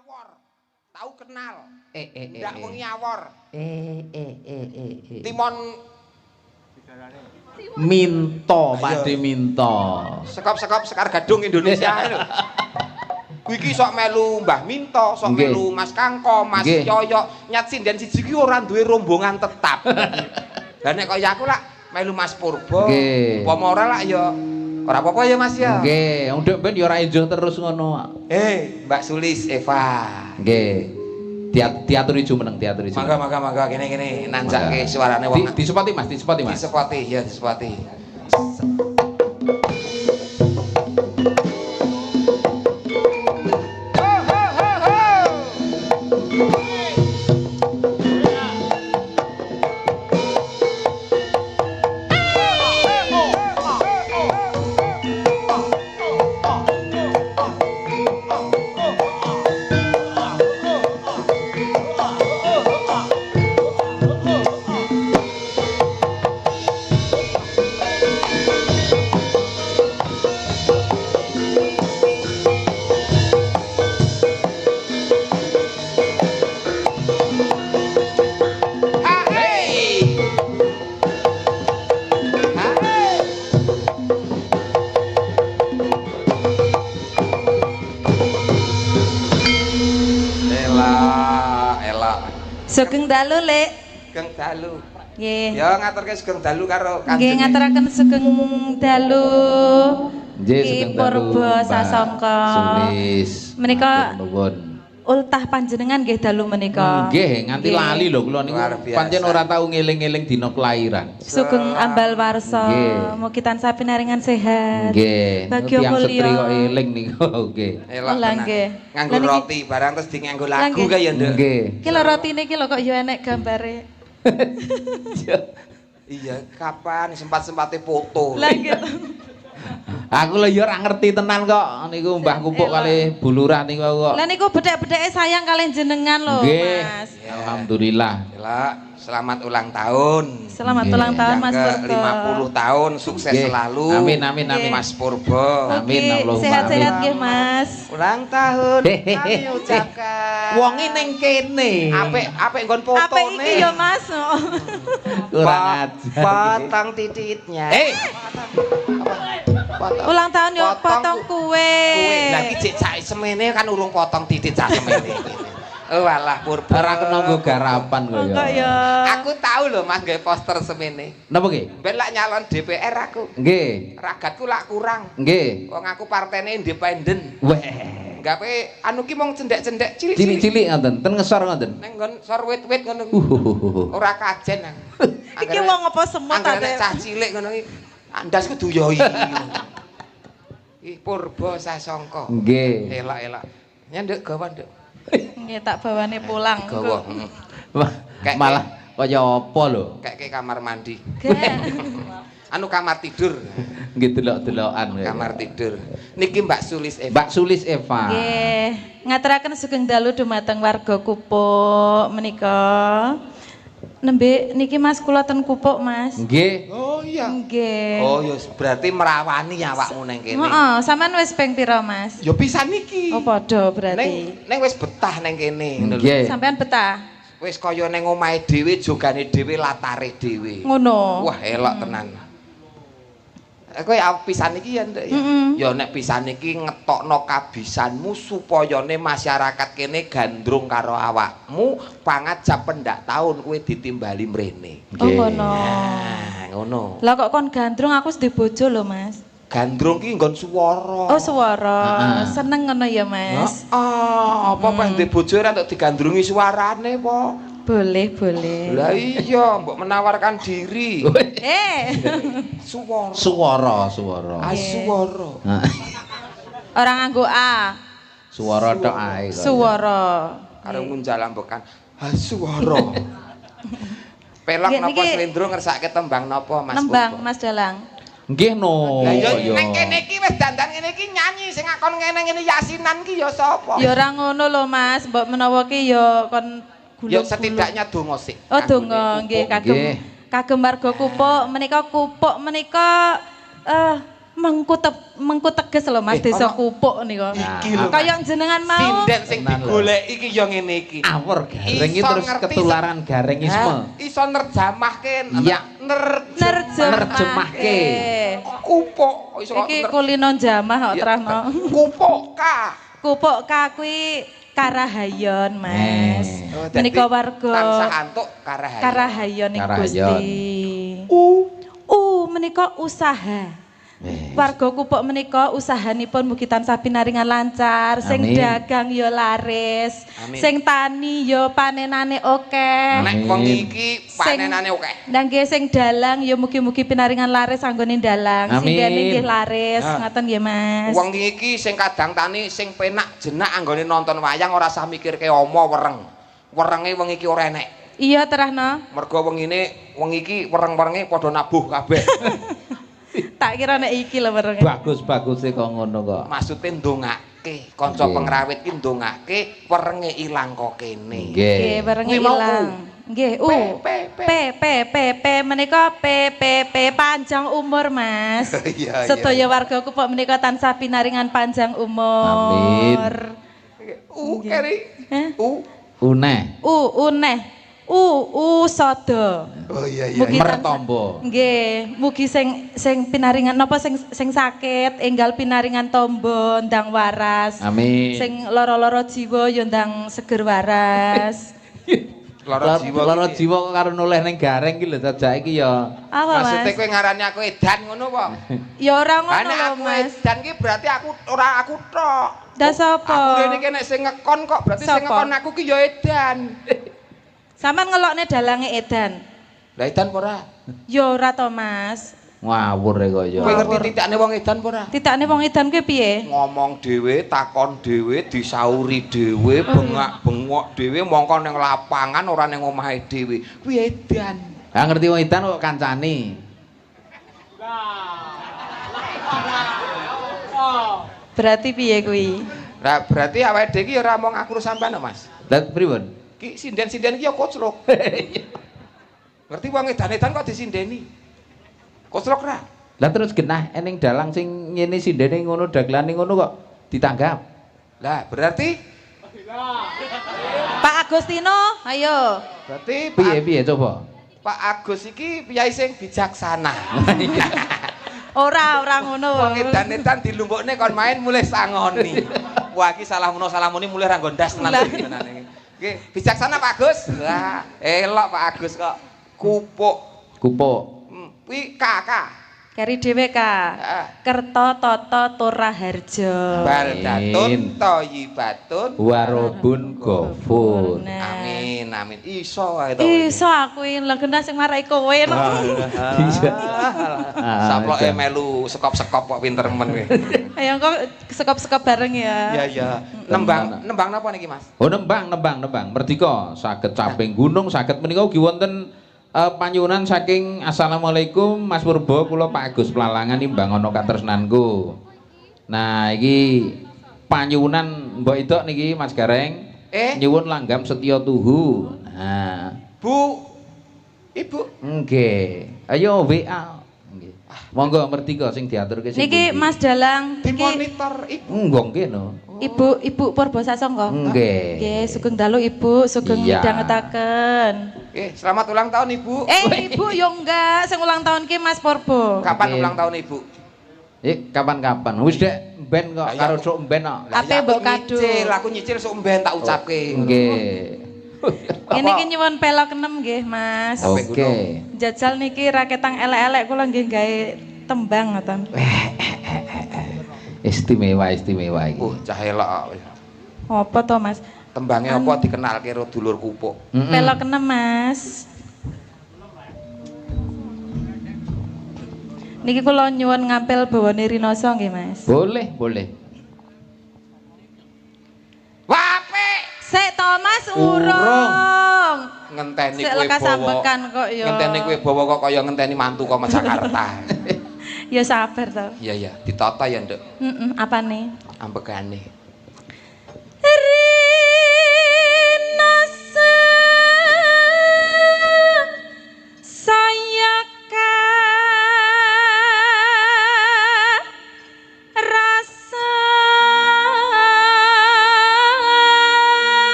Awor. Tahu kenal. Ndak wengi awor. Timon Minto, Pakde Minto. Sekop-sekop Sekar Gadung Indonesia lho. Kuwi iki sok melu Mbah Minto, sok melu Mas Kangko, Mas Yoyo, nyat sinden siji ki ora duwe rombongan tetap. Lah nek kaya aku lak melu Mas Purbo, umpama ora lak ya ora apa-apa ya Mas ya. Nggih, wong ndek ben ya ora enjoh terus ngono. Mbak Sulis Eva. Nggih. Diaturi jumeneng, diaturi jumeneng. Mangga mangga kene-kene nanjake suarane wong. Disepoti Mas, disepoti Mas. Disepoti, ya disepoti. Ho ho ho ho. Sugeng dalu, Lek. Sugeng dalu. Nggih. Ya ngaturke sugeng dalu karo kanjeng. Nggih, ngaturaken sugeng dalu. Nggih, sugeng dalu. Purba Sasongko. Sulis. Menika ultah panjenengan nggih dalu menika. Nggih, nganti lali lho kula niku. Pancen ora tau ngeling-eling dina kelahiran. Sugeng ambal warsa. Mugi tansah pinaringan sehat. Nggih. Bagya mulya. Setri kok eling niku. Nggih. Lah nggih. Nganggo roti barang terus di nganggo lagu kae ya, Nduk. Nggih. Iki lho rotine iki lho kok ya enek gambare. Iya, kapan sempat-sempate foto. Lah nggih. Aku lho ya ora ngerti tenan kok niku Mbah Kupuk kalih Bu Lurah niku kok. Lah niku bedhek-bedheke sayang kalih jenengan lho, Mas. Alhamdulillah. Lah, selamat ulang tahun. Selamat ulang tahun Mas Purbo. 50 tahun sukses selalu. Amin amin amin Mas Purbo. Amin Allahumma. Sehat-sehat nggih, Mas. Ulang tahun kami ucapkan. Wonge ning kene. Apik-apik nggon fotone. Apik iki ya, Mas. Kurang ajar. Potong tititnya. Ulang tahun yo potong kue. Lah iki jek cak semene kan urung potong titit cak semene. Oh alah Purbo. Ora kena nggo garapan kok ya. Aku tahu lho Mas nggawe poster semene. Napa nggih? Ben lak nyalon DPR aku. Nggih. Ragatku lak kurang. Nggih. Wong aku partene independen. Weh. Gawe anu ki mung cendhek-cendhek cilik-cilik. Cilik-cilik ngoten, ten ngesor ngoten. Ning nggon sor wit-wit ngono. Ora kajen aku. Iki wong apa semut ta? Cah cilik ngono iki. Andasku duyoi. Ih Purbo Sasongko. Nggih. Elak-elak. Nyanduk gawa, Nduk. Nggih tak bawane pulang. Gawa. Malah kaya apa lho? Kayak kamar mandi. Anu kamar tidur. Nggih delok-delokan. Kamar tidur. Niki Mbak Sulis Eva. Mbak Sulis Eva. Nggih. Ngaturaken sugeng dalu dumateng warga Kupuk menika. Nembe niki Mas kula ten Kupuk Mas. Nggih. Oh iya. Nggih. Oh ya berarti merawani awakmu neng kene. Heeh, sampean wis ping pira Mas? Ya pisan niki. Oh padha berarti. Neng wis betah neng kene ngono lho. Sampean betah. Wis kaya neng omahe dhewe, jogane dhewe, latare dhewe. Ngono. Wah, elok tenan. Kowe pisan iki ya Nduk ya. Ya nek pisan iki ngetokno kabisanmu supayane masyarakat kene gandrung karo awakmu, pangajap pendak tahun kowe ditimbali mrene. Oh ngono. Nah, ngono. Lah kok kon gandrung aku wis duwe bojo lho, Mas. Gandrung ki nggon swara. Oh, swara. Seneng ngono ya, Mas. Heeh, apa pas duwe bojo ora entuk digandrungi suarane po. Boleh, boleh. Lah iya, mbok menawarkan diri. Suwara. Suwara, suwara. Ah, suwara. Orang nganggo A. Suwara tok ae. Suwara. Karo ngunjal ambekan. Ah, suwara. Pelok napa slendro ngersake tembang napa Mas? Nembang Mas Dalang. Nggih no. Lah ya ning kene iki wis dandan ngene iki nyanyi sing akon ngene-ngene yasinan ki ya sapa? Ya ora ngono lho Mas, mbok menawa ki ya kon ya setidaknya donga sik. Oh donga nggih kagem kagem warga Kupuk menika Kupuk menika Mengku teges lho Mas desa Kupuk nika. Iki lho. Kaya jenengan mau. Sinden sing digoleki iki ya ngene iki. Awor gareng iki terus ketularan garengisme. Iso nerjemahke. Nerjemahke. Kupuk iso iki kulino jamah kok terangno. Kupuk K. Kupuk K kuwi Karahayon Mas. Menika warga tansah antuk Karahayon. Karahayon ing Gusti. U menika usaha. Warga Kupuk menika usahanipun mugi tansah pinaringan lancar, sing dagang ya laris, sing tani ya panenane akeh. Nek wengi iki panenane akeh. Lah nggih sing dalang ya mugi-mugi pinaringan laris anggone dalang, sindene nggih laris, ngoten nggih Mas. Wengi iki sing kadang tani sing penak jenak anggone nonton wayang ora usah mikirke omo wereng. Werenge wengi iki ora enek. Iya terahno. Mergo wengine wengi iki wereng-werenge padha nabuh kabeh. Tak kira nek iki lho werenge. Bagus-baguse kok ngono kok. Maksude ndongake, kanca pengrawit ki ndongake werenge ilang kok kene. Nggih, werenge ilang. Nggih, U. P P P P menika P P P panjang umur, Mas. Sedaya warga Kupuk menika tansah pinaringan panjang umur. Amin. U keri. U. Uneh. U uneh. U sada. Oh iya iya. Mertombo. Nggih, mugi sing sing pinaringan napa sing sing sakit enggal pinaringan tombo ndang waras. Amin. Sing lara-lara jiwa ya ndang seger waras. Lara jiwa. Lara jiwa kok karo noleh ning gareng iki lho sajake iki ya. Maksude kowe ngarani aku edan ngono apa? Ya ora ngono lho Mas. Edan ki berarti aku ora aku tok. Lah sapa? Aku rene iki nek sing ngekon kok berarti sing ngekon aku ki ya edan. Sampeyan ngelokne dalange edan. Lah edan apa ora? Ya ora to, Mas. Ngawur e kok ya. Kowe ngerti titikane wong edan apa ora? Titikane wong edan kuwi piye? Ngomong dhewe, takon dhewe, disauri dhewe, bengak-bengok dhewe, mongko ning lapangan ora ning omahe dhewe. Kuwi edan. Lah ngerti wong edan kok kancane. Berarti piye kuwi? Lah berarti awake dhewe iki ya ora mung aku sampean, Mas. Lah pripun? Ki sinden-sinden iki ya koclok. Ngerti wong edan-edan kok disindeni. Koclok ra? Lah terus genah ening dalang sing ngene sindene ngono dagelane ngono kok ditanggap. Lah berarti Pak Agustino, ayo. Berarti piye-piye coba? Pak Agus iki piyai sing bijaksana. Ora, ora ngono. Wong edan-edan dilumbukne kon main mulih sangoni. Wah iki salah meno salah muni mulih ra nggo ndas tenan tenan iki. Nggih, bijaksana Pak Agus. Lah, elok Pak Agus kok. Kupuk. Kupuk. Kuwi K. Keri dhewe K. Kerto Toto Toraharjo. Baldatun Thayyibatun Warobun Gofur. Amin, amin. Iso wae to. Iso aku iki lha genah sing marai kowe. Iya. Saploke melu sekop-sekop kok pinter men kowe. Ayo kok sekop-sekop bareng ya. Iya, iya. Nembang, nembang napa niki, Mas? Oh, nembang, nembang, nembang. Merdika saged caping gunung, saged menika ugi wonten panyuwunan saking Assalamualaikum Mas Purbo, kula Pak Agus Plalangan nimbang ana katresnanku. Nah, iki panyuwunan mbok idok niki Mas Gareng. Nyuwun langgam setya tuhu. Nah, Bu Ibu. Nggih. Ayo WA. Nggih. Monggo merdika sing diaturke sing niki Mas Dalang iki dimonitor Ibu. Nggih nggih no. Ibu, Ibu Purbo Sasongko. Nggih. Nggih, sugeng dalu Ibu, sugeng midhangetaken. Nggih, selamat ulang tahun Ibu. Ibu yo enggak, sing ulang tahun ki Mas Purbo. Kapan ulang tahun Ibu? Kapan-kapan. Wis dek mben kok karo sok mben kok. Ape mbok kado. Aku nyicil sok mben tak ucapke. Nggih. Ini ki nyuwun pelok 6 nggih, Mas. Oke. Jajal niki raketang elek-elek kula nggih gawe tembang ngoten. Istimewa istimewa iki. Cah elok. Apa to, Mas? Tembangnya apa dikenalke karo dulur Kupuk? Pelok 6, Mas. Niki kula nyuwun ngampil bawane Rinoso nggih, Mas. Boleh, boleh. Apik. Sik to, Mas, urung. Ngenteni Sik kowe lekas bawa. sambekan kok ya. Ngenteni kowe bawa kok kaya ngenteni mantu kok Jakarta. Ya sabar to. Iya iya, ditata ya, Nduk. Heeh, apane? Ambekane. Rinasa saya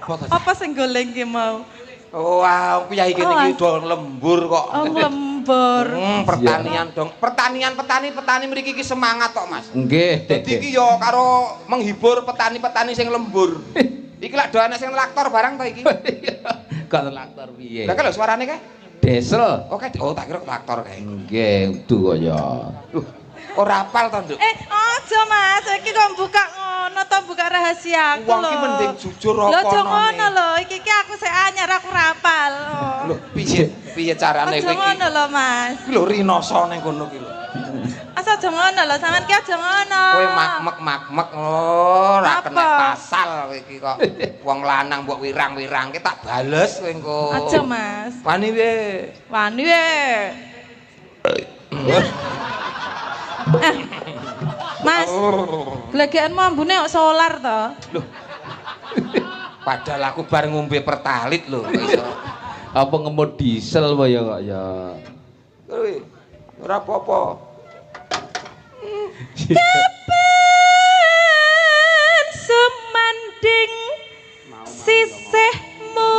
Apa to? Apa sing goleng ki mau? Wah, piye iki iki do lembur kok. Oh, lembur. Pertanian dong. Pertanian petani-petani mriki iki semangat kok, Mas. Nggih. Dadi iki ya karo menghibur petani-petani sing lembur. Iki lak do ana sing traktor barang to iki. Kok traktor piye? Lah lho suarane kae? Diesel. Oke, oh tak kira traktor kae. Nggih, udu kaya. Loh, ora apal to, Nduk? Aja Mas, iki kok buka ngono to, buka rahasia aku lho. Wong iki mending jujur apa lho, aja ngono lho, iki iki aku sik anyar aku ora apal. Lho, piye piye carane kowe iki? Aja ngono lho, Mas. Iki lho rinoso ning kono ki lho. Asa aja ngono lho, sampean ki aja ngono. Kowe makmek-makmek ora kena pasal kowe iki kok. Wong lanang mbok wirang-wirangke tak bales kowe engko. Aja, Mas. Wani piye? Wani piye? Mas, glegekanmu ambune kok solar to? Loh. Padahal aku bar ngombe pertalit lho kok iso. Apa ngemut diesel apa ya kok ya. Kuwi ora apa-apa. Kapan sumanding sisihmu?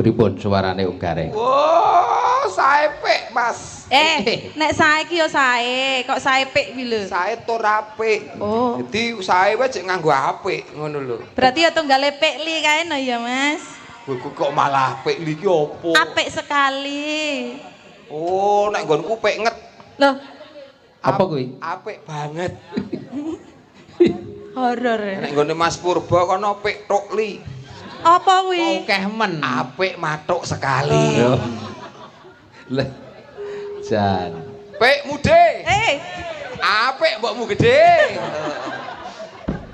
Pripun suarane Om Gareng? Wah, sae pik, Mas. Nek sae ki ya sae, kok sae pik kuwi lho. Sae tur apik. Oh. Dadi sae wae jek nganggo apik ngono lho. Berarti ya tunggale pik li kae no ya, Mas. Kowe kok malah apik li ki opo? Apik sekali. Oh, nek nggonku pik nget. Loh. Apa kuwi? Apik banget. Horor. Nek nggone Mas Purba kono pik tok li. Apa kuwi? Akeh men. Apik matuk sekali. Lah. Jan. Pik mude. Apik mbokmu gede.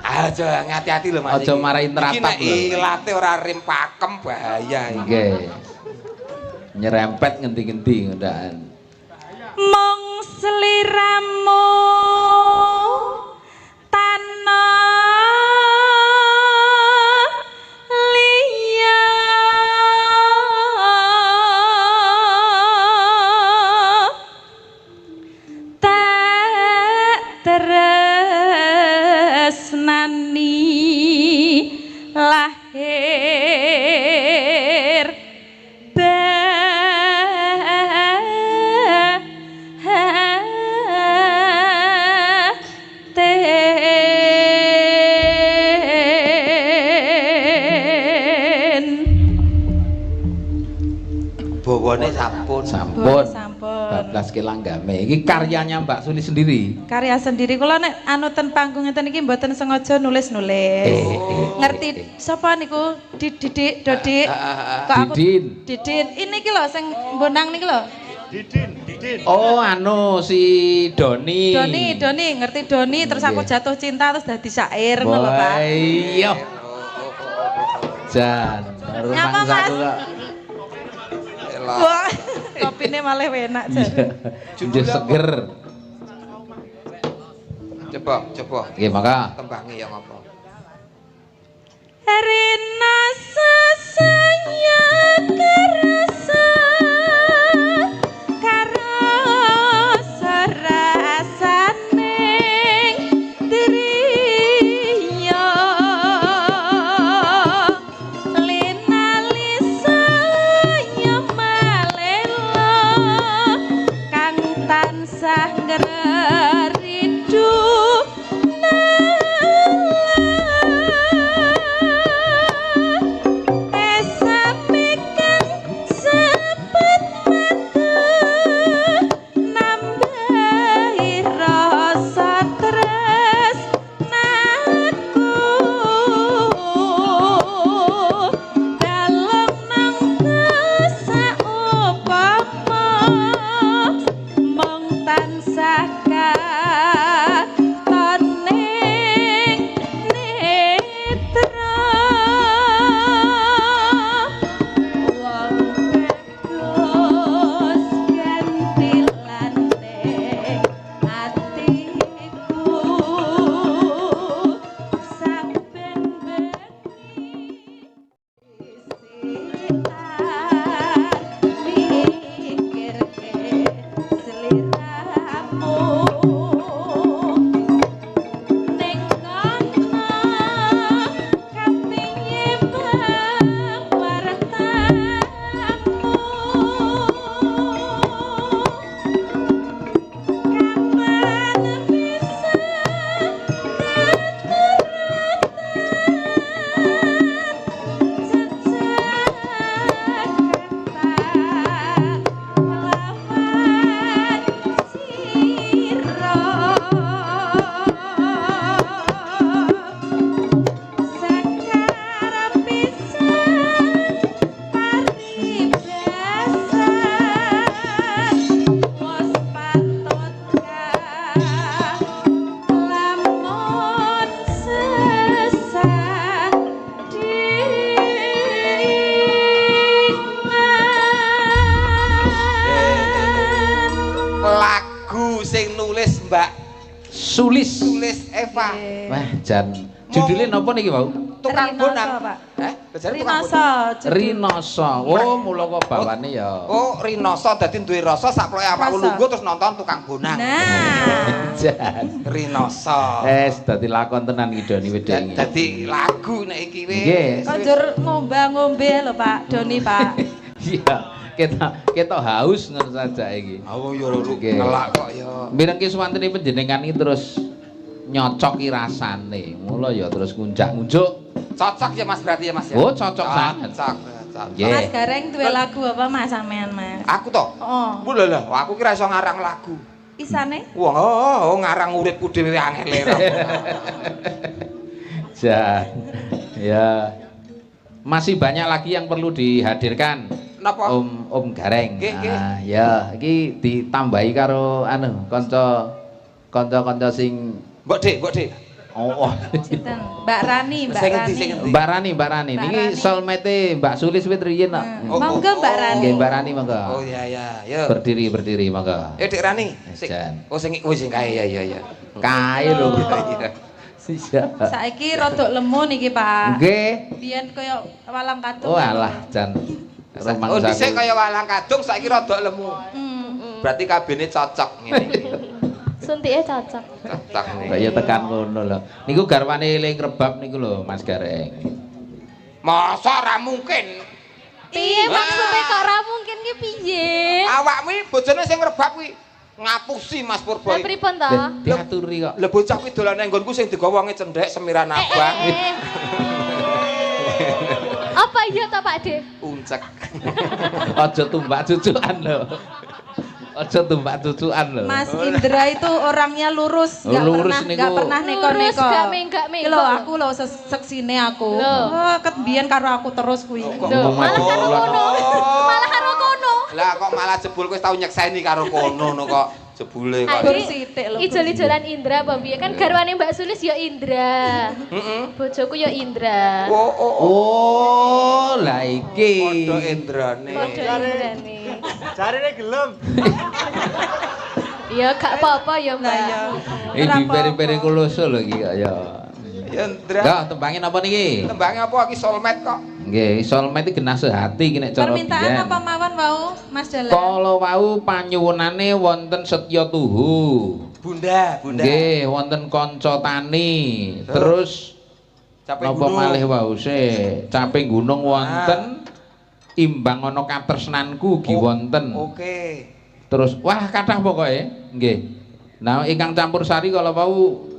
Aja ngati-ati lho Mas. Aja marahi teratap lho. Iki nek ilate ora rem pakem bahaya iki. Nggih. Nyerempet ngendi-ngendi ngendakan. Mung sliramu tanah tresnani lahir batin. Bawane sampun. Sampun. Bablas kelanggame. Iki karyanya Mbak Suli sendiri. Karya sendiri. Kula nek anu ten panggung ngeten iki mboten sengaja nulis-nulis. Ngerti sapa niku? Didik, Dodik. Kok aku Didin. Didin. Ini iki lho sing mbonang niki lho. Didin, Didin. Oh, anu si Doni. Doni, Doni, ngerti Doni terus aku jatuh cinta terus dadi syair ngono lho, Pak. Iya. Jan, Nyapa, Mas? kok. Wah, kopine malah enak jan. Iya. Seger. Coba, coba. Nggih, maka tembangi ya ngapa. Rina sesaya kerasa karasa rasane driya linalisa malela kang tansah ngreri. Sulis. Sulis Eva. Wah, jan. Judulnya napa niki, Pak? Tukang bonang. Heh, Rinoso. Rinoso. Oh, mula kok bawane ya. Oh, Rinoso dadi duwe rasa sakploke awakku lungguh terus nonton tukang bonang. Nah. Jan. Rinoso. Es dadi lakon tenan iki Doni wedhe iki. Dadi lagu nek iki wis. Kok njur ngombe-ngombe lho, Pak Doni, Pak. Iya. Kita haus ngono saja iki. Oh ya ngelak kok ya. Mirengke suwantene panjenengan iki terus nyocoki rasane. Mula ya terus ngunjak-ngunjuk. Cocok ya Mas berarti ya Mas ya. Oh, cocok sangat. Cocok. Mas Gareng duwe lagu apa Mas sampean Mas? Aku to? Heeh. Lho lho, aku kira iso ngarang lagu. Isane? Wah, oh, ngarang uripku dhewe angel e. Jan. Ya. Masih banyak lagi yang perlu dihadirkan. Napa? Om Gareng. Nggih, nah, ya, iki ditambahi karo anu kanca-kanca sing Mbok Dik, Mbok Dik. Oh. Sinten? Mbak Rani, Mbak Rani. Mbak Rani, Mbak Rani. Niki soulmate Mbak Sulis wit riyin kok. Monggo Mbak Rani. Nggih, Mbak Rani monggo. Oh iya iya, yo. Berdiri, berdiri monggo. Yo Dik Rani. Sing oh sing oh sing kae ya ya ya. Kae lho. Iya. Saiki rodok lemu niki, Pak. Nggih. Biyen koyo walang kadung. Oh alah jan. Oh dhisik kaya walang kadung saiki rodok lemu. Berarti kabene cocok ngene iki. Suntike cocok. Cocok. Kaya tekan ngono lho. Niku garwane eling rebab niku lho Mas Gareng. Masa ora mungkin. Piye maksude kok ora mungkin ki piye? Awakmu iki bojone sing rebab kuwi ngapusi Mas Purbo. Lah pripun to? Diaturi kok. Lah bocah kuwi dolane nggonku sing digawa wonge cendhek semiran abang. Apa iya ta Pak De? Uncek. Aja tumbak cucukan lho. Aja tumbak cucukan lho. Mas Indra itu orangnya lurus, enggak pernah enggak pernah neko-neko. Lurus gak menggak-menggok. Lho aku lho seksine aku. Oh, ket biyen karo aku terus kuwi. Malah karo kono. Malah karo kono. Lah kok malah jebul kowe tau nyekseni karo kono no kok. Jebule kok. Sithik lho. Ijol-ijolan Indra apa piye? Kan garwane Mbak Sulis ya Indra. Heeh. Bojoku ya Indra. Oh oh oh. Lah iki. Padha Indrane. Padha Indrane. Jarine gelem. Ya gak apa-apa ya Mbak. Iki diperi-peri kuloso lho iki kok ya. Ya Indra. Enggak, tembangin apa niki? Tembangnya apa iki soulmate kok. Nggih, soulmate iki genah sehati iki nek cara permintaan apa mawon wau Mas Dalang? Kala wau panyuwunane wonten Setya Tuhu. Bunda, Bunda. Nggih, wonten Kanca Tani. Terus napa malih wau sih? Caping Gunung wonten. Imbang ana katresnanku ugi wonten. Oke. Terus wah kathah pokoke. Nggih. Nah, ingkang campur sari kala wau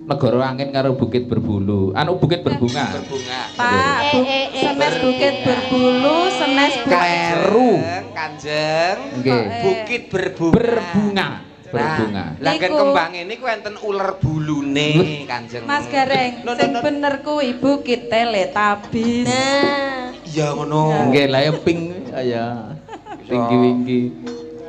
Negara Angin karo Bukit Berbulu. Anu Bukit Berbunga. Berbunga. Pak, senes Bukit Berbulu, senes Kleru. Kanjeng. Nggih. Bukit Berbunga. Berbunga. Berbunga. Lah nggen kembang ini ku enten uler bulune, Kanjeng. Mas Gareng, sing bener kuwi Bukit Teletubbies. Nah. Iya ngono. Nggih, lah ya pink ya. Wingki-wingki.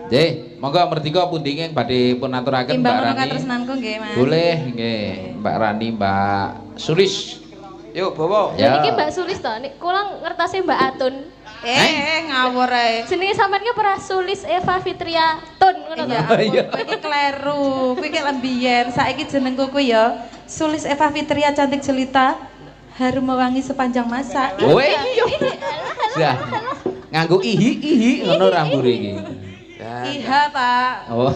Nggih, monggo merdika pundi ingkang badhe pun aturaken Mbak Rani. Imbang katresnanku nggih, Mas. Boleh nggih, Mbak Rani, Mbak Sulis. Yuk, bawa. Ya. Niki Mbak Sulis to, nek kula ngertose Mbak Atun. Ngawur ae. Jenenge sampean ki ora Sulis Eva Fitria Tun ngono to. Iya, kowe iki kleru. Kowe iki lembiyen. Saiki jenengku kuwi ya Sulis Eva Fitria cantik jelita. Harum mewangi sepanjang masa. Weh, iya. Dah. Nganggo ihi-ihi ngono ra mburi iki. Iha, Pak. Oh.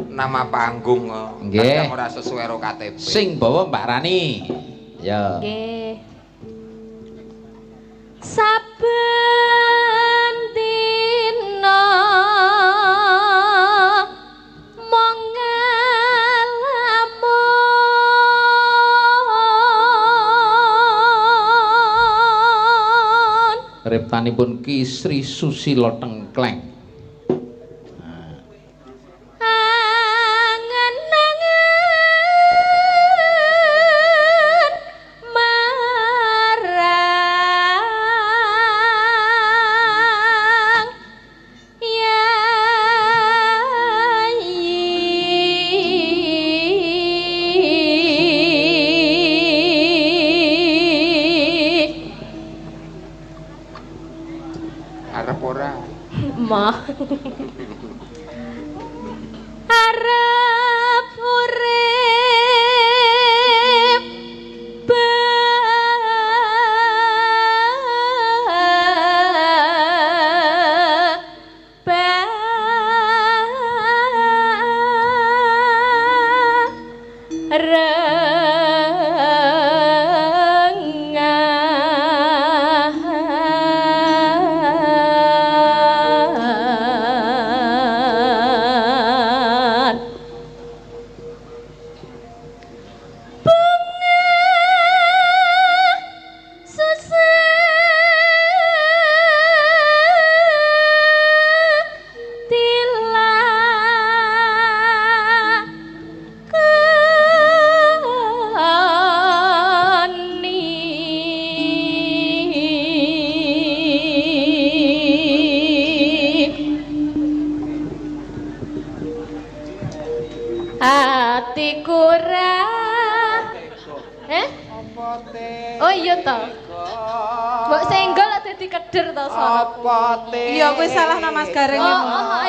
Nama panggung kok. Nggih. Ora sesuai karo KTP. Sing bawa Mbak Rani. Ya. Nggih. Saben dina mung ngalamun. Riptanipun Ki Sri Susilo Tengkleng. Angen-angen marang Yai. Arep ora? Mah. Arep urip barengan. Bunga susah dilakoni. Atiku ra Eh? Oh iya to. Mbok senggol lak dadi keder to sono. Apa te? Iya, kowe salah no Mas Gareng. Oh, oh,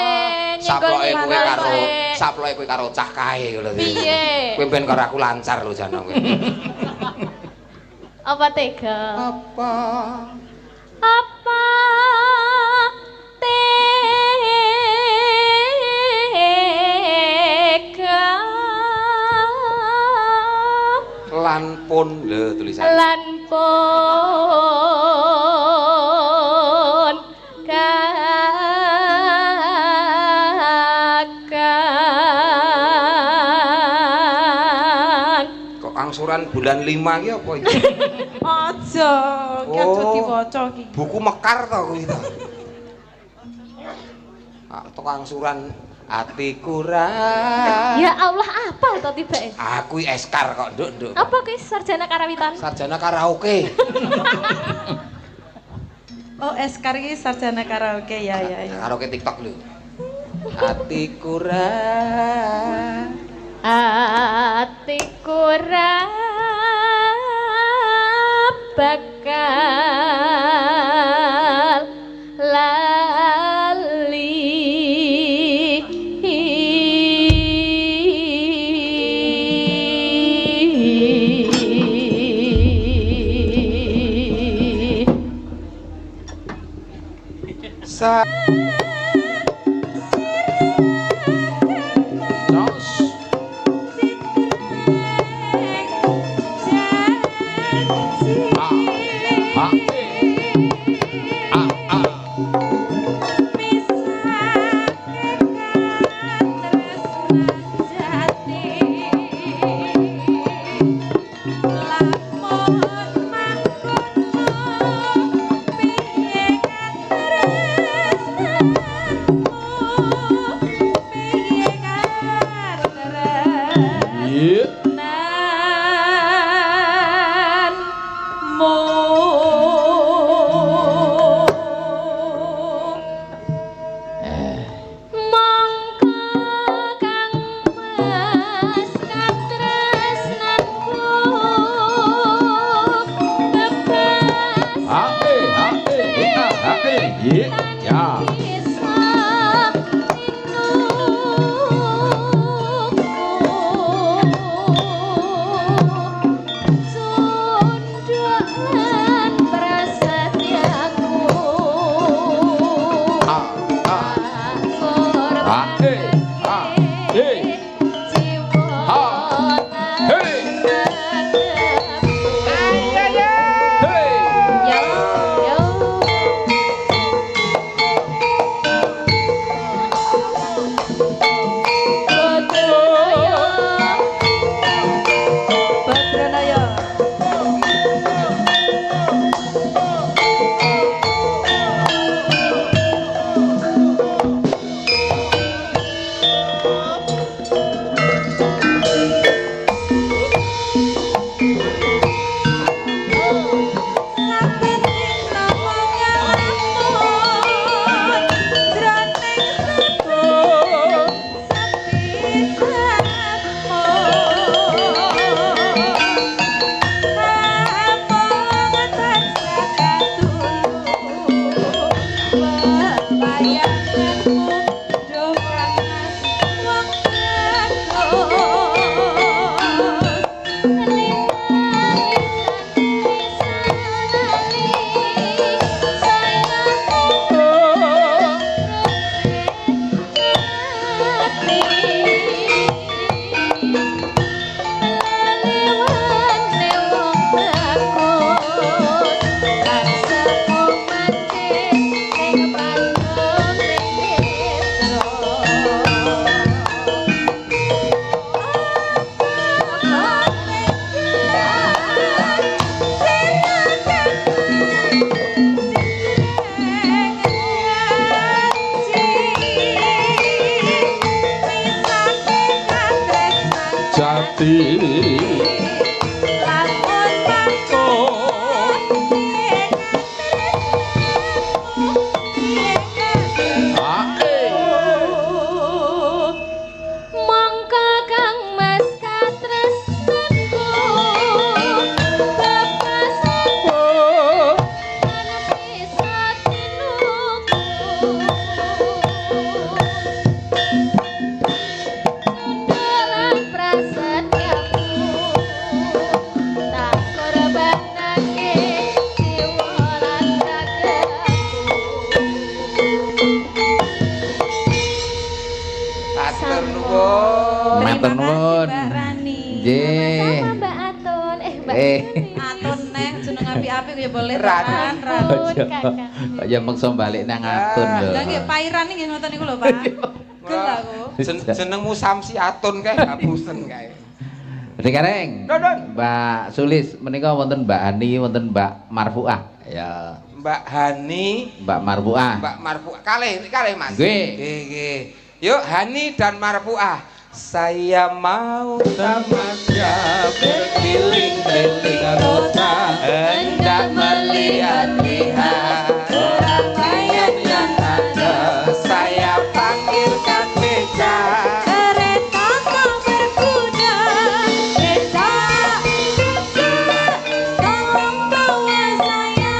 nyenggol Saploke kowe karo eh. saploke kowe karo cah kae lho. Piye? Kowe ben karo aku lancar lho jane kowe. Apa tega? Apa? Apa tega? Lan pun lho tulisan. Lan pun kakang. Kok angsuran bulan 5 iki apa iki? Aja, ki aja Oh. diwaca ki. Buku mekar to kuwi to. Ah, toko angsuran atiku ra. Ya Allah, apa to tibake? Aku iki eskar kok, Nduk, Nduk. Apa kuwi sarjana karawitan? Sarjana karaoke. Oh, Eskar iki sarjana karaoke ya ya ya. Karaoke TikTok lho. Atiku ra. Atiku ra bakal lali. Sa Jos. A A A A. Iya. Mongko kang mas katresnanku bebas A E A E A A E. Iya. Ya. bisa tinungku. Sundulan prasetyaku. ati. Lamun Mongko Kang Mas katresnanku bebasanku lan bisa tinuku Cundhulan prasetyaku tak korbanake jiwa lan ragaku. Matur nuwun. Matur nuwun. Mbak Rani. Nggih. Sama Mbak Atun, Mbak Rani. Atun neh jeneng apik-apik ya boleh Rani. Ran. Ran. Atun, Kakak. Kok ya meksa balik nang Atun lho. Lah nggih pairan nggih ngoten niku lho, Pak. Gel aku. Jenengmu Samsi Atun kae hapusen kae. Dek Gareng. Dodon. Mbak Sulis menika wonten Mbak Hani, wonten Mbak Marfuah. Ya, Mbak Hani, Mbak Marfuah. Mbak Marfuah. Kalih, kalih Mas. Nggih. Nggih, nggih. Yuk Hani dan Marfuah. Saya mau tamasya berkeliling-keliling kota, hendak melihat-lihat keramaian yang ada. Saya panggilkan beca. Kereta tak berkuda, becak, becak, tolong bawa saya,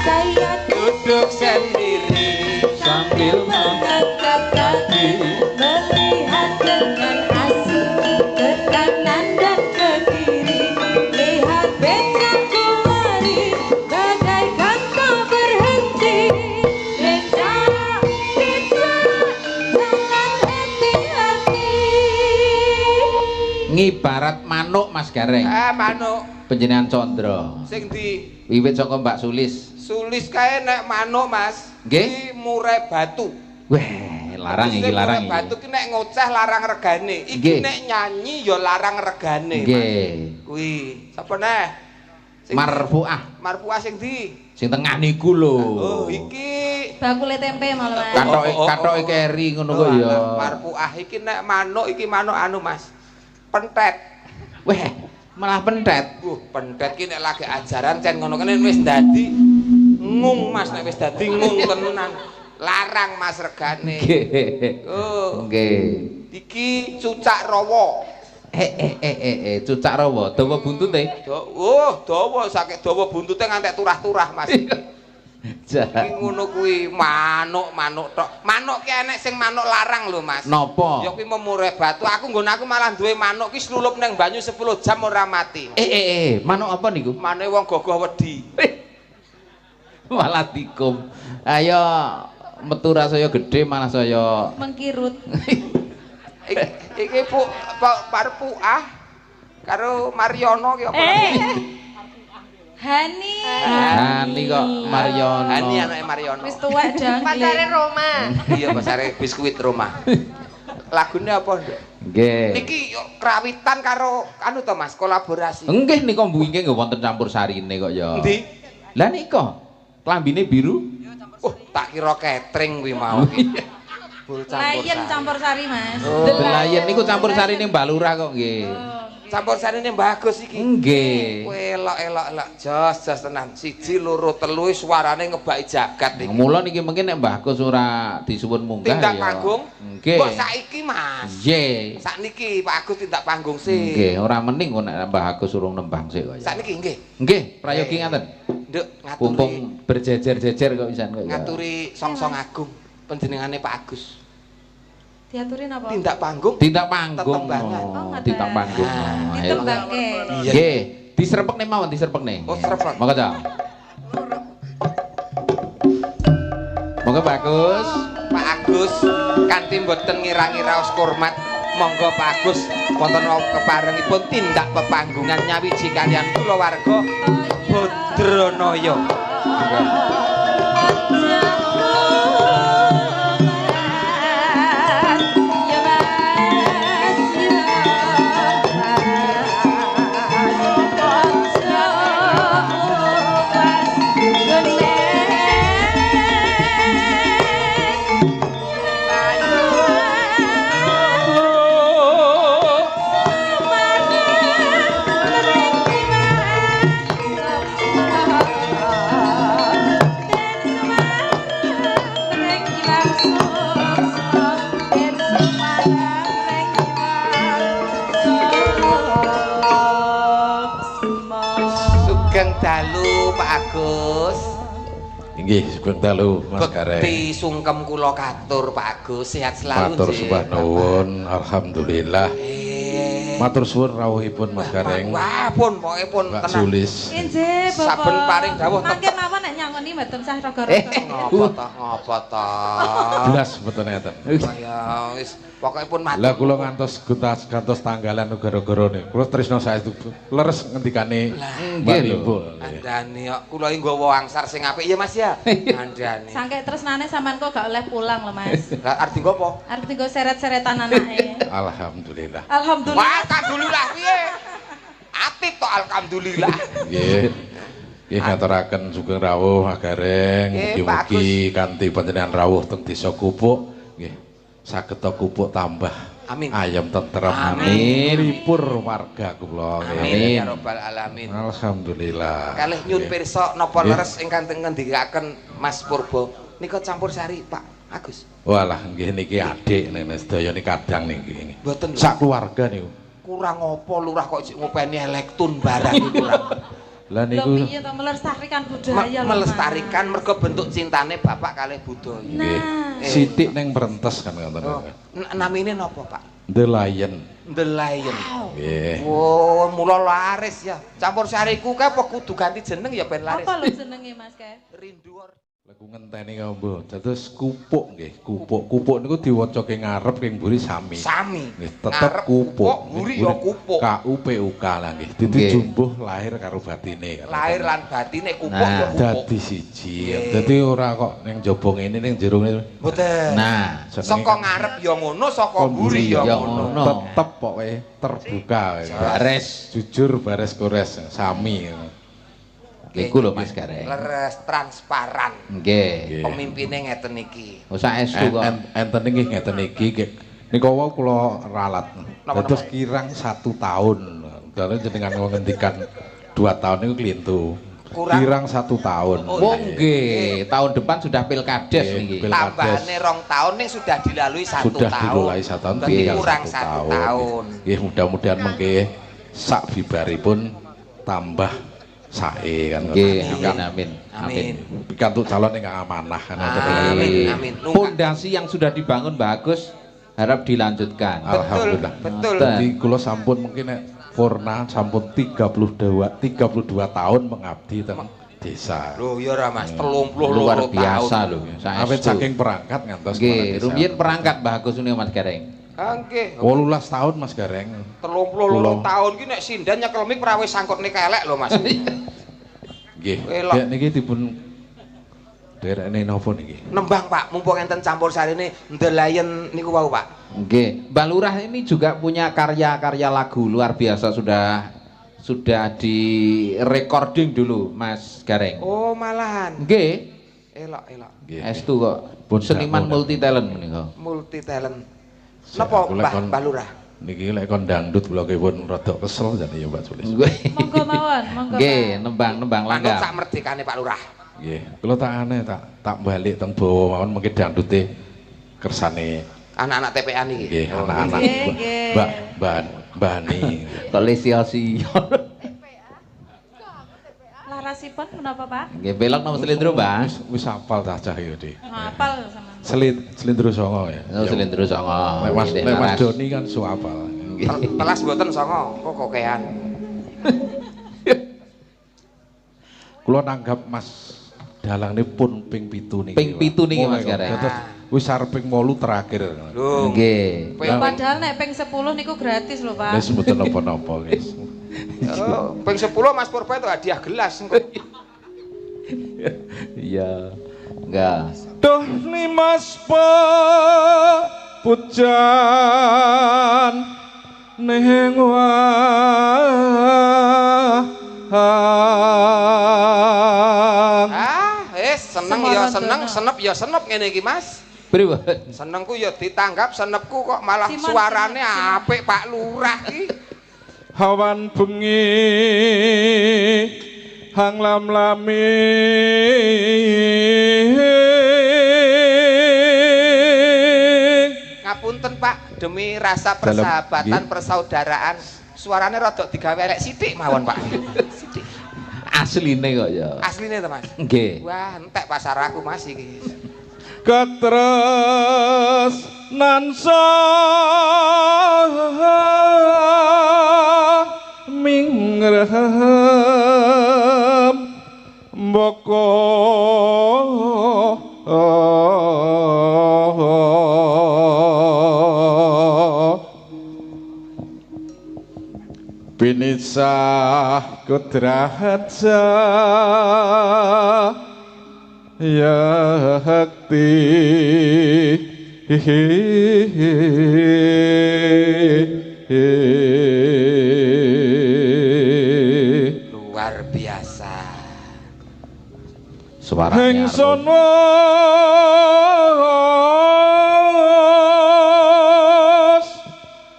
saya Duduk sendiri sambil mengangkat kaki, melihat dengan asing ke kanan dan ke kiri, lihat becakku lari, bagaikan tak berhenti. Becak, becak, jalan hati-hati. Ngibarat manuk Mas Gareng. Ah, manuk Panjenengan Condro. sing di Wiwit saka Mbak Sulis. Sulis kae nek manuk Mas. Nggih. Ki murai batu. Weh, larang iki Maksudnya larang murai batu iki. ki nek ngoceh larang regane. Iki Nggih. nek nyanyi ya larang regane. Mas. Nggih. Kuwi. Sapa neh? Sing Marfuah Marfuah sing di. sing tengah niku lho. Oh, iki Bakule tempe malah Mas. Katoke Oh, oh, oh, katoke oh. keri ngono Oh, kok ya. alah, Marfuah iki nek manuk iki manuk anu Mas. Pentet. Weh, malah pentet. Pentet ki nek lagi ajaran cen ngono kene wis dadi ngung Mas, nek wis dadi ngung tenan. Larang Mas regane. Nggih. Oh, Nggih. iki cucak rawa. Eh, cucak rawa, dawa buntute. Oh, dawa saking dawa buntute ngantek turah-turah Mas. Iki ngono kuwi manuk-manuk tok. Manuk ki enek sing manuk larang lho Mas. Napa? Ya kuwi memure batu. Aku nggon aku malah duwe manuk ki slulup nang banyu 10 jam ora mati. Eh, manuk apa niku? Manuke wong gogoh wedi. Malah dikum. Ayo metu ra saya gede malah saya Mengkirut. Iki Pu Parpuah karo Mariono ki apa? Hani. Hani kok Mariono. Hani anake Mariono. Wis tuwek dang. Pacare Roma. Iya pasare biskuit Roma. Lagune apa, Nduk? Nggih. Niki yo krawitan karo anu to Mas, kolaborasi. Nggih nika mbuwinge nggih wonten campur sarine kok ya. Endi? Lah nika klambine biru. Oh, tak kira catering kuwi mau ki. Bul campur. Layen campur sari, Mas. Oh. Delayen niku campur sarine Mbak Lurah kok nggih. Campur sarine Mbah Agus iki. Nggih. Kowe elok-elok elok jos jos tenan. 1 2 3 suarane ngebaki jagat iki. Mula niki mungkin nek Mbah Agus ora disuwun munggah Tindak ya. panggung. Nggih. Kok saiki Mas? Nggih. Sakniki Pak Agus tindak panggung sih. Nggih, ora mening kok nek Mbah Agus urung nembang sik kok ya. Sakniki nggih. Nggih, prayogi ngaten. Nduk ngaturi Pumpung berjejer-jejer kok pisan kok ya. ngaturi song-song agung panjenengane Pak Agus. Diaturi napa? Tindak panggung. Tindak panggung. Tetembangan. Oh, ngaten. Tindak panggung. Ah. Ditembangke. Iya. Nggih, diserepekne mawon, diserepekne. Oh, serepek. Monggo ta. Monggo Pak Agus. Pak Agus kanthi mboten ngira-ngira raos kurmat, monggo Pak Agus wonten keparengipun tindak pepanggungan nyawiji kalian kulawarga Badranaya. Monggo. Ya. Agus. Inggih, sugeng dalu Mas Gareng. Bekti sungkem kula katur Pak Agus, sehat selalu. Matur sembah nuwun, alhamdulillah. Matur suwun rawuhipun Mas Gareng. Wah, pun pokoke pun Mbak tenang. Sulis. Injih, Bapak. Saben paring dawuh Mangke mawon nek nyangoni mboten sah raga-raga. Ngopo ta, ngopo ta. Blas mboten enten. Ya wis pokoke pun matur. Lah kula ngantos gantos tanggalan gara-gara niku. Kula tresno saestu leres ngendikane Mbak Nggih lho. Limbo. Andane kok kula iki nggawa angsar sing apik ya Mas ya. Andane. Sangke tresnane sampean kok gak oleh pulang lho, Mas. Lah arep dienggo apa? Arep dienggo seret-seretan anake. Alhamdulillah. Alhamdulillah. Wah, alhamdulillah piye? Atit to alhamdulillah. Nggih. Nggih ngaturaken sugeng rawuh Mas Gareng. Nggih, Pak Mugi-mugi kanthi panjenengan rawuh teng desa Kupuk nggih saged Kupuk tambah. Amin. Ayem tentrem. Amin. Lipur warga kula nggih. Amin ya rabbal alamin. Alhamdulillah. Kalih nyun pirsa napa Nggih. leres ingkang ngendikaken Mas Purbo nika campur sari Pak Agus. Walah nggih niki adik nene sedaya niki kadang niki. Mboten lho. Sak keluarga niku. Kurang apa lurah kok jek ngopeni elektun barang iki kurang. Lah Lho niku piye to melestarikan budaya lho. Mas. Melestarikan mergo bentuk cintane bapak kalih budaya. nggih. Nah. Sithik neng Brentes kan ngoten. Oh, namine napa Pak? The Lion. The Lion. Nggih. Oh, mula laris ya. Campur sariku kae apa kudu ganti jeneng ya ben laris. Apa lho jenenge Mas kae? Rindu Lagu ngenteni ngombo. Dados kupuk nggih, kupuk. Kupuk niku diwaca ke ngarep ke mburi sami. Sami. Nggih, tetep Ngarep kupuk. mburi ya kupuk. K U P U K lah nggih. Dadi Nggih. jumbuh lahir karo batine. Lahir lan batine kupuk Nah. ya kupuk. Dadi siji. Nggih. Dadi ora kok ning jaba ngene ning jero ngene. Mboten. Nah, Senenge Saka kan ngarep ya ngono, saka mburi ya ya ngono. ngono. Tetep pokoke terbuka. Bares. Jujur bares kores sami. Iku lho Mas Gareng. Leres transparan. Nggih. Nggih. Pemimpine ngeten iki. Oh saestu kok. Enten nggih ngeten iki nggih. Nika wau kula ralat. Napa, Dados kirang 1 tahun. Dados jenengan ngendikan 2 tahun niku klintu. Kurang. Kirang 1 tahun. Oh, Oh nggih, tahun depan sudah pilkades Nggih, niki. pilkades. Tambahane 2 tahun ning sudah dilalui 1 Sudah tahun. dilalui 1 tahun, Berarti tinggal kurang 1 1 tahun. tahun. Nggih, mudah-mudahan mengke sak bibaripun tambah sae kan. Nggih, amin amin. Amin. Pikantuk calon ingkang amanah kan. Amin amin. Nunggu. Pondasi yang sudah dibangun Mbak Agus harap dilanjutkan. Alhamdulillah. Betul. Jadi kula sampun mungkin nek Purna sampun 32 tahun mengabdi teng desa. Lho ya ora Mas, 32 Luar biasa tahun. lho. Awit Saestu. saking perangkat ngantos Nggih, kepala desa. rumiyin perangkat Mbah Agus niku Mas Gareng. Ah, nggih. 18 tahun Mas Gareng. 32 tahun ki nek sinden nyekel mik ora wis sangkutne kelek lho Mas. Nggih. Elok. Dek niki dipun derekne napa niki? Nembang Pak, mumpung enten campur sarine The Lion niku wau Pak. Nggih, Mbah Lurah ini juga punya karya-karya lagu luar biasa sudah di recording dulu Mas Gareng. Oh, malahan. Nggih, Elok elok. Nggih. estu kok. Pun Seniman dangu. multi talent menika. Multi talent. Saya Napa aku lek Mbah kon- Mbah Lurah? Niki lek kon dangdut kula pun rada kesel jane ya Mbak Sulis. Monggo mawon, monggo. Nggih, Pak. nembang-nembang Manut langgam. sak merdekane Pak Lurah. Nggih, kula tak aneh tak balik teng bawa mawon mengki dangdute kersane Anak-anak TPA niki. nggih Oh, anak-anak Nggih, nggih. Mbak Mbak Mbak Ani. Kok lesio-sio. Larasipun menapa, Pak? Nggih, belok nomor slendro, Mbah. Wis hafal ta cah ya, Dik. Ngapal sama. Slendro songo ya. Oh, slendro songo. Lek Mas Nggih, lek Mas laras. Doni kan su hafal. Telas mboten songo, kok kokean. Kula nanggap Mas Dalang ini pun ping 7 niki. Ping 7 niki, Mas Gareng. Terus wis arep ping 8 terakhir. Lho. Nggih. Padahal nek ping 10 niku gratis lho, Pak. Wis mboten napa-napa, guys. Oh, ping 10 Mas Purba itu hadiah gelas engko. Iya. Enggak. Duh nimas pujan ning wahang. Ah, seneng ya seneng, senep ya senep ngene iki, Mas. Pripun? Senengku ya ditanggap, senepku kok malah Simon, suarane Simon, Simon. apik Pak Lurah iki. Hawan bengi hang lam-lami Ngapunten Pak, demi rasa persahabatan, persaudaraan, suarane rada digawe elek sithik mawon Pak. Sithik. Asline kok ya. Asline to, Mas? Nggih. Wah, entek pasar aku Mas iki. Katresnan mingrem mboko pinisah kudraja yakti. Luar biasa. Suaranya Ingsun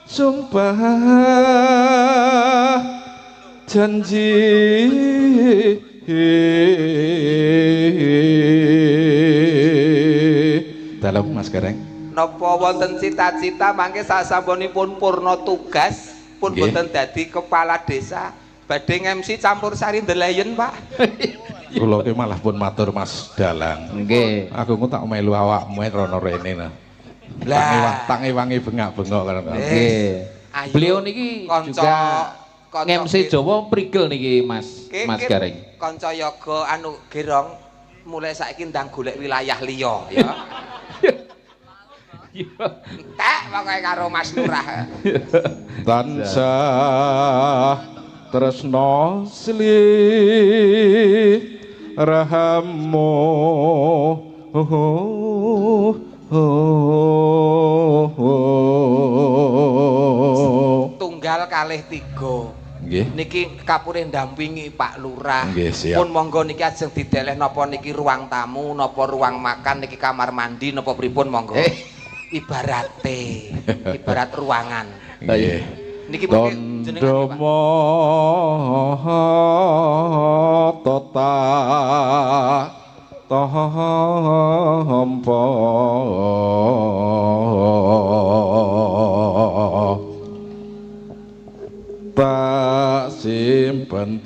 sumpah janji dalem Mas Gareng. Napa wonten cita-cita mangke sasampunipun purna tugas pun boten dadi kepala desa badhe MC campur sari ndeleyen, Pak? Kula ki malah pun matur Mas Dalang. Nggih. Aku ku tak melu awakmu rono rene nah. Lah, tak ngewangi bengak-bengok karo. Nggih. Beliau niki juga MC Jawa prigel niki Mas Mas Gareng. Kanca yoga anu Gerong mulai saiki ndang golek wilayah liya ya. Entek pokoke karo Mas Lurah. Tansah tresno sliramu tunggal kalih tiga. Nggih. Niki kapure ndampingi Pak Lurah. Nggih, siap. Pun monggo niki ajeng dideleh napa niki ruang tamu, napa ruang makan, niki kamar mandi napa pripun monggo. Ibarate, ibarat ruangan. Nggih. Niki mungkin jenengan Pak. Tota tampa tak simpen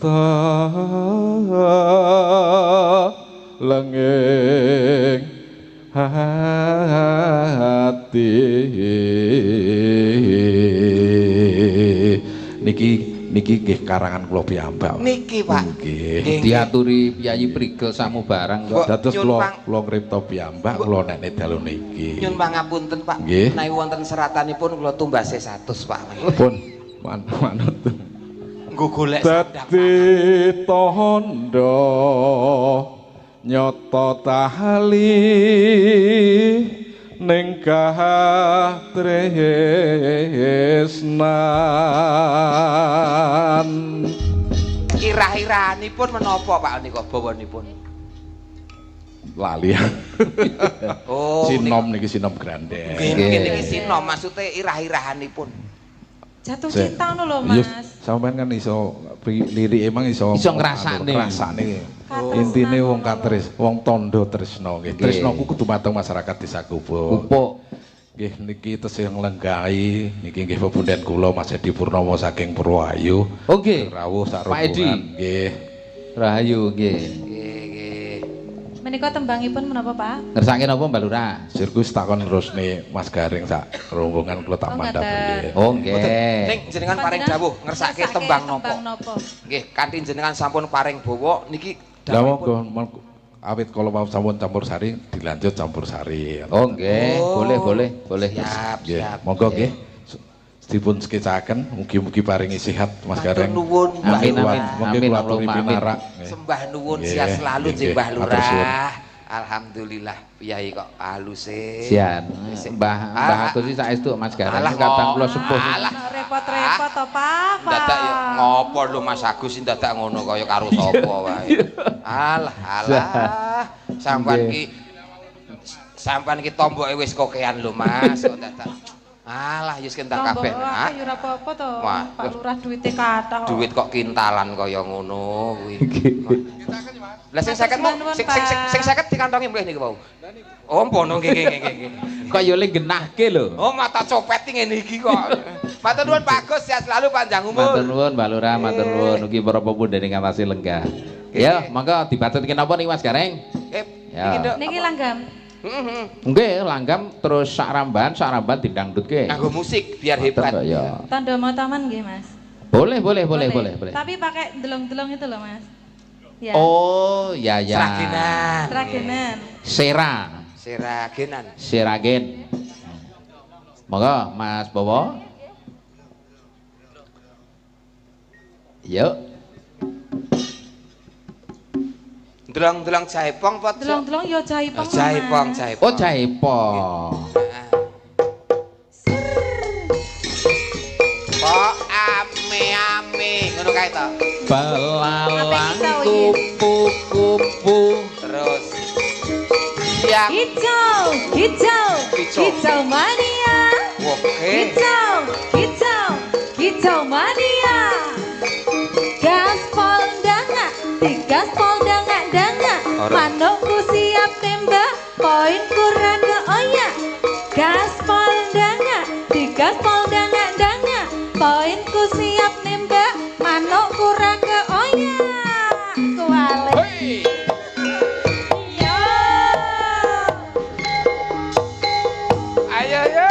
lenging hati. Niki niki nggih karangan kula piyambak. Niki Pak. Nggih. Diaturi piyayi prigel samubarang kok. Dados kula kula ngripta piyambak kula nekne dalu niki. Nyun pangapunten Pak. Menawi wonten seratanipun kula tumbase 100 Pak. Pun manut. Nggo golek sandang. Dadi tondo nyoto tali ning katresnan. Irah-irahanipun menapa Pak nika bawanipun? Lali. Oh, sinom niki sinom grande. Nggih niki sinom maksude irah-irahanipun. Jatuh cinta ngono lho Mas. Sampeyan kan iso lirik emang iso iso ngrasakne. Ngrasakne. Intine wong katris, wong tondo tresno nggih. Tresnoku kudu mateng masyarakat Desa Kupuk. Kupuk. Nggih niki tesih nglenggahi niki nggih pepunden kula Mas Edi Purnomo saking Purwayu. Oh nggih. Rawuh sak rombongan nggih. Rahayu nggih. Nggih nggih. Menika tembangipun menapa Pak? Ngersake napa Mbak Lurah? Sirkus takon terusne Mas Gareng sak rombongan kula tak mandhap nggih. Oh nggih. Ning jenengan paring dawuh ngersake tembang napa? Nggih, kanthi jenengan sampun paring bawa niki Lah monggo awit kala wau sampun campur sari dilanjut campur sari. Oh nggih, boleh boleh boleh. Siap, siap. Monggo nggih. Dipun sekecaken mugi-mugi paringi sehat Mas Gareng. Nuwun, amin amin. Monggo kula aturi pinarak. Sembah nuwun sehat selalu nggih Mbah Lurah. Alhamdulillah piyai kok aluse. Sian. Mbah Mbah Agus iki saestu Mas Gareng kadang kula sepuh. Repot-repot to Pak. Dadak ya ngopo lho Mas Agus sing dadak ngono kaya karo sapa wae. Alah alah. Sampean ki tomboke wis kokean lho Mas kok dadak. Alah ya wis kentak kabeh. Ha ya ora apa-apa to. Pak Lurah duwite kathah. Duit kok kintalan kaya ngono kuwi. Lah sing 50 sing sing 50 dikantongi mlih niku wau. Oh mpono nggih nggih nggih. Kok ya le genahke lho. Oh mata copet ngene iki kok. Matur nuwun Pak Agus sehat selalu panjang umur. Matur nuwun Mbak Lurah, matur nuwun ugi para pemuda ingkang tasih lenggah. Ya, monggo dibatutke napa niki Mas Gareng? Iki Nduk. Niki langgam. Heeh. Nggih, langgam terus sak rambahan didangdutke. Nganggo musik biar hebat. Ya. Tanda motoman nggih, Mas. Boleh, boleh, boleh, boleh, boleh. Tapi pakai delong-delong itu loh, Mas. Ya. Oh, ya ya. Seragenan. Seragenan. Sera. Seragenan. Seragen. Monggo Mas Bowo. Yuk. Delong-delong jaipong pot. Delong-delong ya jaipong. Jaipong, jaipong. Oh, jaipong. Kok ame-ame ngono kae to. Belalang kupu-kupu terus. Yang hijau, hijau, hijau mania. Oke. Hijau, hijau, hijau mania. Gaspol dangak, digaspol dangak dangak. Manukku siap tembak, poin kurang ke oyak. Gaspol dangak, digaspol dangak dangak. Poinku siap nembak, manukku ra ke oyak. Kuale. Hei. Yo. Ayo yo.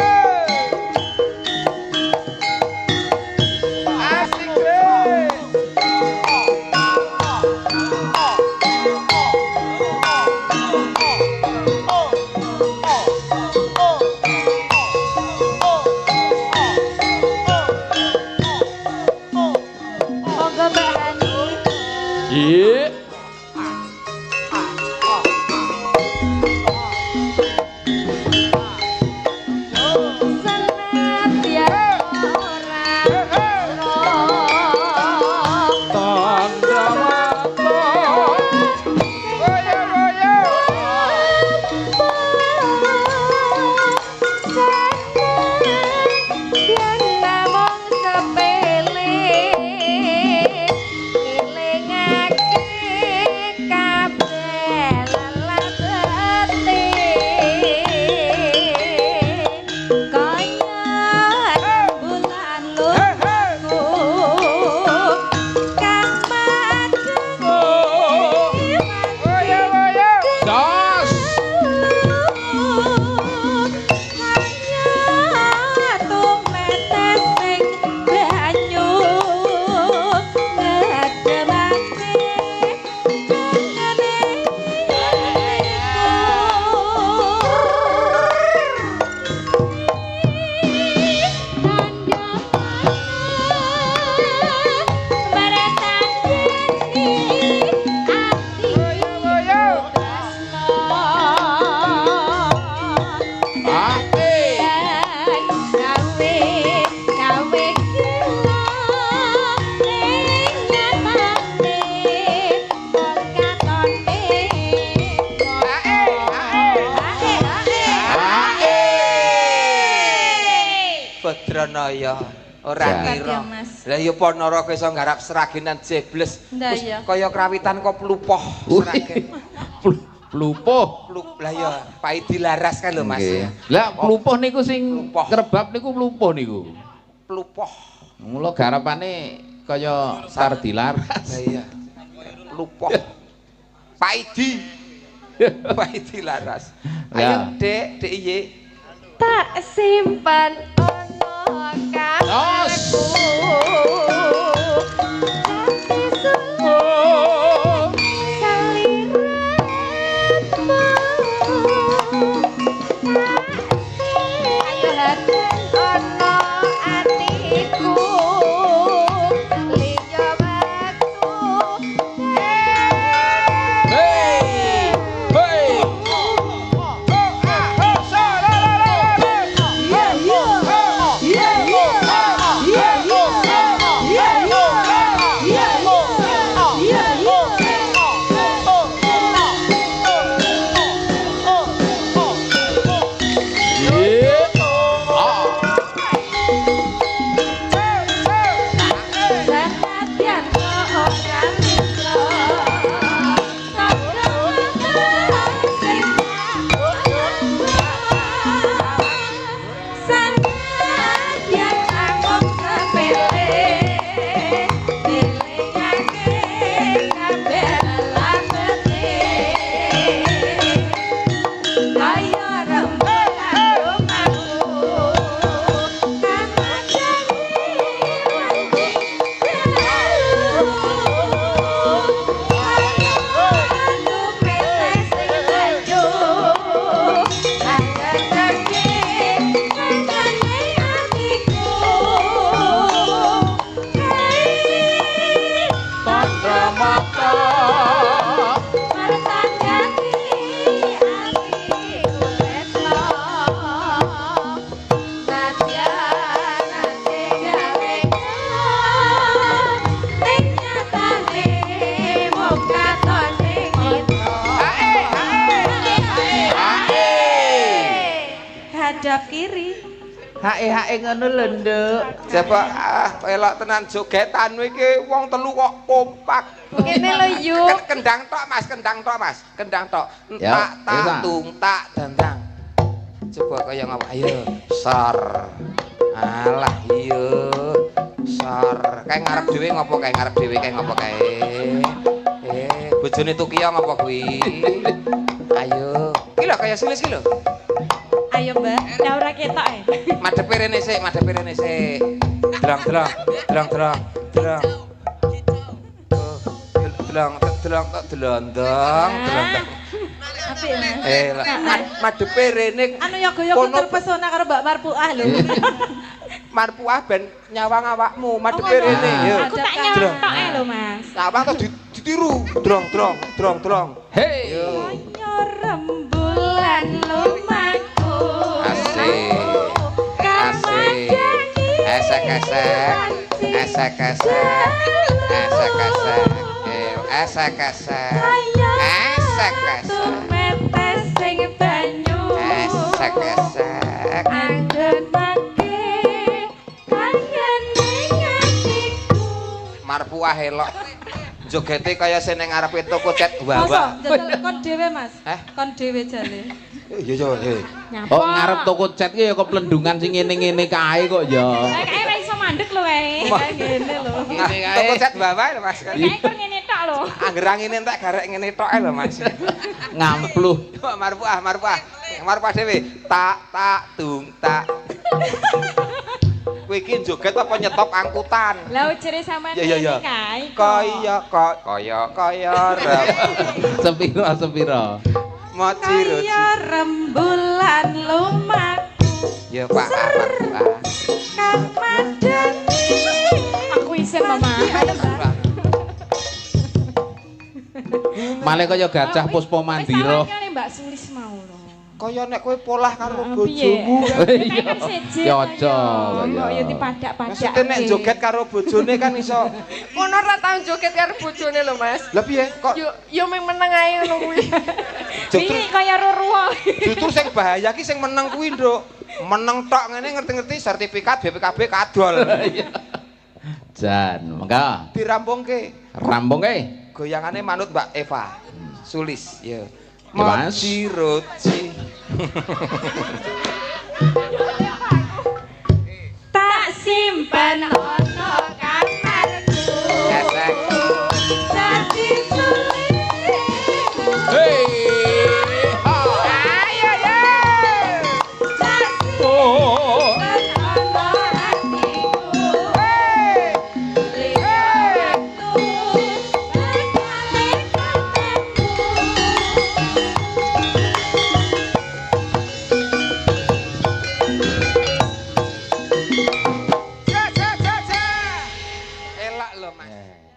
Asik deh. Monggo Mbak Hani. Iya. Senadyan ora Tandra mata. Goyo goyo. Yen namung sepele ngelingake kabeh lelebete kaya bulan lugu kang madhep Goyo goyo. Jos. Kaya tumetes ing banyu ngedemake kangene tandha maretandeni ati Goyo goyo. tresno Ate. gawe gawe gila ning nyatane wong katone Ae ae. ae ae Ae. Badranaya ora Ya. ngira. Ya, Mas. Lah ya Ponorogo iso nggarap seragenan jebles. Ndak, Terus iya. kaya krawitan kok plupoh seragen. Plupuh. Plup lah ya Pak Dilaras kan lho Mas. Nggih. Lah plupuh niku sing Plupuh. krebab niku plupuh niku. Plupoh. Mula garapane kaya Sardilaras. Lah iya. Plupoh. Pak Idi. Pak Idi Laras. Ayo Ya. Dek, Dek iye. Tak simpan ono kamarku. Ati suwun saliramu. Tak simpan ono atiku. Liya wektu. Hey! Hey! Iya iya. Iya iya. Iya iya. Menghadap kiri. Hae-hae ngono lho, Nduk. Coba ah elok tenan jogetan iki wong telu kok kompak. Ngene lho, Yuk. Kendang tok, Mas, kendang tok, Mas. Kendang tok. Tak tak tung tak dandang. Coba kaya ngapa? Ayo, sor. Alah iya. Sor. Kae ngarep dhewe ngopo kae ngarep dhewe kae ngopo kae? Bojone Tukiya ngopo kuwi? Ayo. Iki lho kaya sulis iki lho. Ayo, Mbak. Lah ora ketok e. Madhepe rene sik, madhepe rene sik. Drang-drang, drang-drang, drang. Drang, drang, drondong, drondong. Apik, Mas. Madhepe rene. Anu yoga-yoga terpesona karo Mbak Marpuah lho. Marpuah ben nyawang awakmu, madhepe rene yo. Aku tak nyawang tok e lho, Mas. Nyawang to ditiru. Drong, drong, drong, drong. Hei. Yo. Rembulan lumaku. Asik. Asik. Esek-esek. Esek-esek. Esek-esek. Esek-esek. Esek-esek. Metes sing banyu. Esek-esek. Anggen make kangen ning atiku. Marpuah elok. Jogete kaya sing ning ngarepe toko cat wawa. Mosok kon dhewe, Mas. Kon dhewe jale. Iya iya. Oh, ngarep toko cat ki ya keplendungan sing ngene-ngene kae kok ya. Kae ora iso mandek lho kae. Ngene lho. Ngene kae. Toko cat wawa lho, Mas. Kae kur ngene tok lho. Angger angine entek garek ngene tok ae lho, Mas. Ngampluh. Marpuah, marpuah. Marpuah dhewe. Tak tak dung tak. Kowe iki joget apa nyetop angkutan? Lah ujere sampean ngene kae. Kaya kaya kaya sepiro sepiro. Moci roci. Kaya rembulan lumaku. Ya Pak Marpuah. Kang madani. Aku isin to, Mas. Malah kaya gajah Puspa Mandira. Wis Mbak Sulis mau lho. Kaya nek kowe polah karo bojomu. Iya. Ya aja kaya. Ya dipadak-padak. Maksudnya nek joget karo bojone kan iso. Ngono ora tau joget karo bojone lho, Mas. Lah piye kok yo mung meneng ae ngono kuwi. Iki kaya ruruwa. Justru sing bahaya ki sing meneng kuwi, Nduk. Meneng tok ngene ngerti-ngerti sertifikat BPKB kadol. Jan, monggo. Dirampungke. Rampungke. Goyangane manut Mbak Eva. Sulis, ya. Mochi roci. Tak simpen ono kamarku. Esek. Dadi sulit. Hei. Ayo yo. Oh. Ono atiku. Hey. Liya waktu bakale ketemu. Ja ja ja ja. Elak lho, Mas.